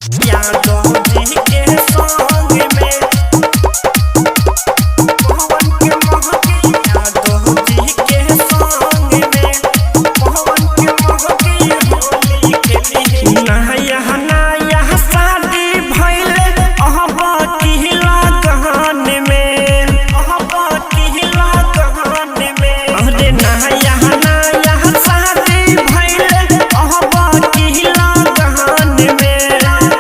यादव जी के संग में पवन के महकी यादव जी के संग में पवन के महकी होली खेली है। नया नया शादी भइले अहबा किला कहान में अहबा किला कहान में। अरे नया नया शादी भइले अहबा किला कहान में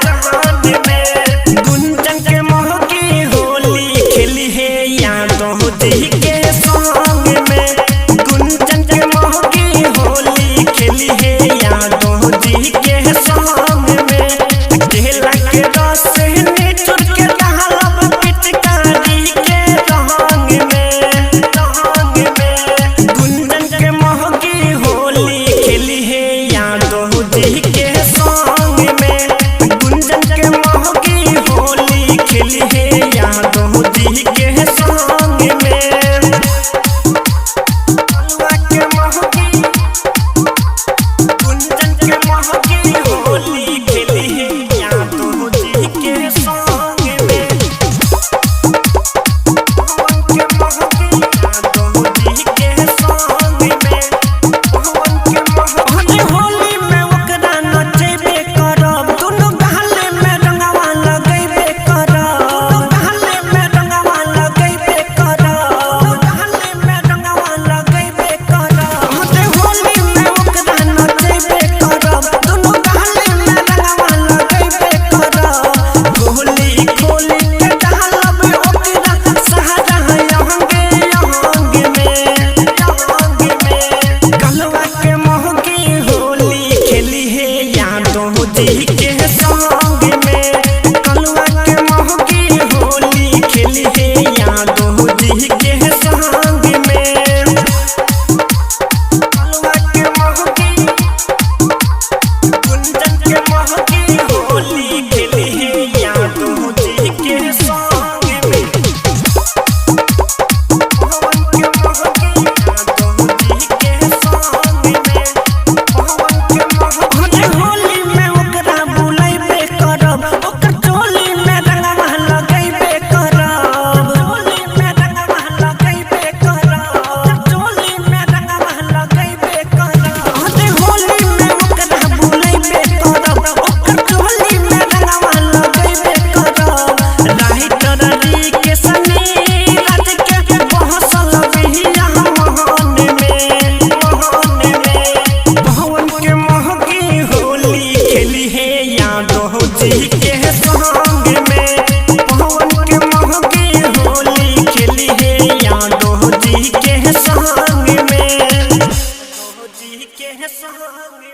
कहान में। गुंजन के महकी होली खेली है यादव जी के संग में। गुंजन के महकी होली खेली है यादव जी के संग में। केला के रस निचुर के डालब पिचकारी के रंग में रंग में। गुंजन के महकी होली खेली है यादव जी के संग में। गुंजन के महकी होली खेली है यादव जी के संग में। कलुआ के महकी गुंजन के महकी होली खेली है यादव जी के संग में। पवन के महकी यादव जी के संग में। पवन के महकी होली में ओकरा नचेबे करब, दुनू गाले में रंगवा लगेबे करब, दुनू गाले में रंगवा लगेबे करब, दुनू गाले में रंगवा लगेबे करब। अरे होली में ओकरा नचेबे करब, दुनू गाले में रंगवा लगेबे करब। होली खोली के डालब ओकरा सहारा अंगे अंग में अंग में। कलुआ के महकी होली खेली है यादव जी के संग में। कलुआ के महकी होली खेली है यादव जी के संग में। कलुआ के महकी गुंजन के महकी होली खेली है यादव जी के संग में। पवन के महकी यादव जी के संग में। पवन के महकी होली में ओकरा बुलाइबे करब, ओकर चोली में रंगवा लगैबे करब, चोली में रंगवा लगैबे करब, ओकर चोली में रंगवा लगैबे करब। अरे होली में ओकरा बुलाइबे करब, ओकर चोली में रंगवा लगैबे करब। राइटर री के सनी रात के बहसल बिहिया मोहन में मोहन में। पवन के महकी होली खेली है यादव जी के संग में। पवन के महकी होली खेली है यादव जी के संग में। यादव जी के संग